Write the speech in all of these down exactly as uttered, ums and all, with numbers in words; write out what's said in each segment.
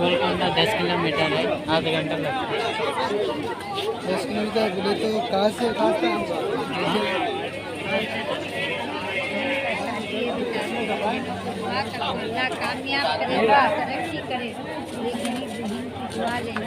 गोलकोंडा दस किलोमीटर है, आधा घंटा लगता है। दस किलोमीटर बोले तो कहाँ से कहाँ तक? कामयाब करे, तरक्की करे, लेकिन दुल्हन की दुआ लेना।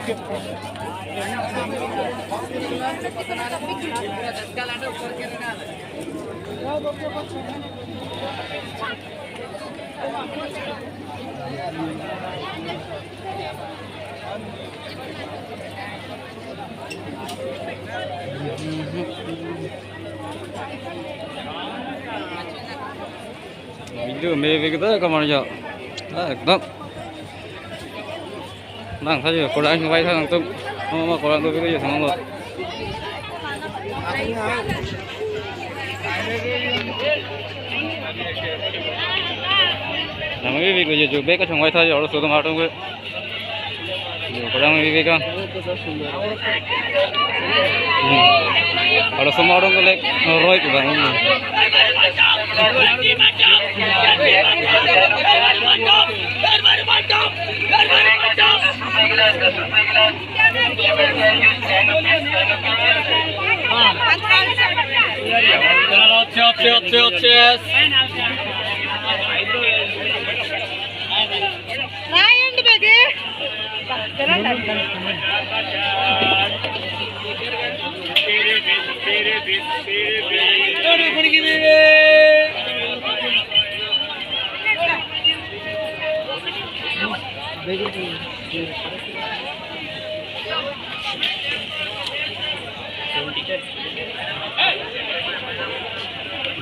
Video me video kita kamar ya. Ah, ekdom. Nang saja, kolang nang vai sang tum. Oh, ma kolang tu video sang lo. Nang video je jo be ka sang vai saja, aru sodom atum ke. Yo, kolang video kan. Hmm. Aru semua orang ke lek roi ke bang. Cheers, cheers, cheers, cheers. Ryan di bagi.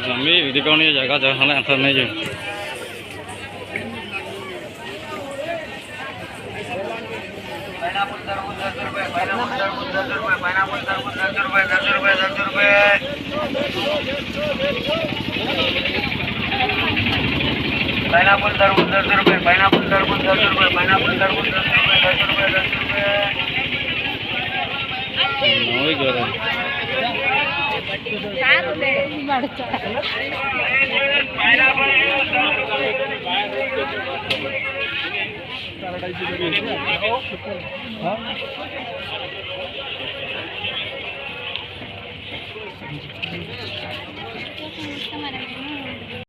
Jami video kau ni jaga jaga hana answer nahi jo. Pineapple tarbooj दस रुपए, pineapple tarbooj दस रुपए, pineapple tarbooj दस रुपए, दस रुपए, दस रुपए। Oi, gora.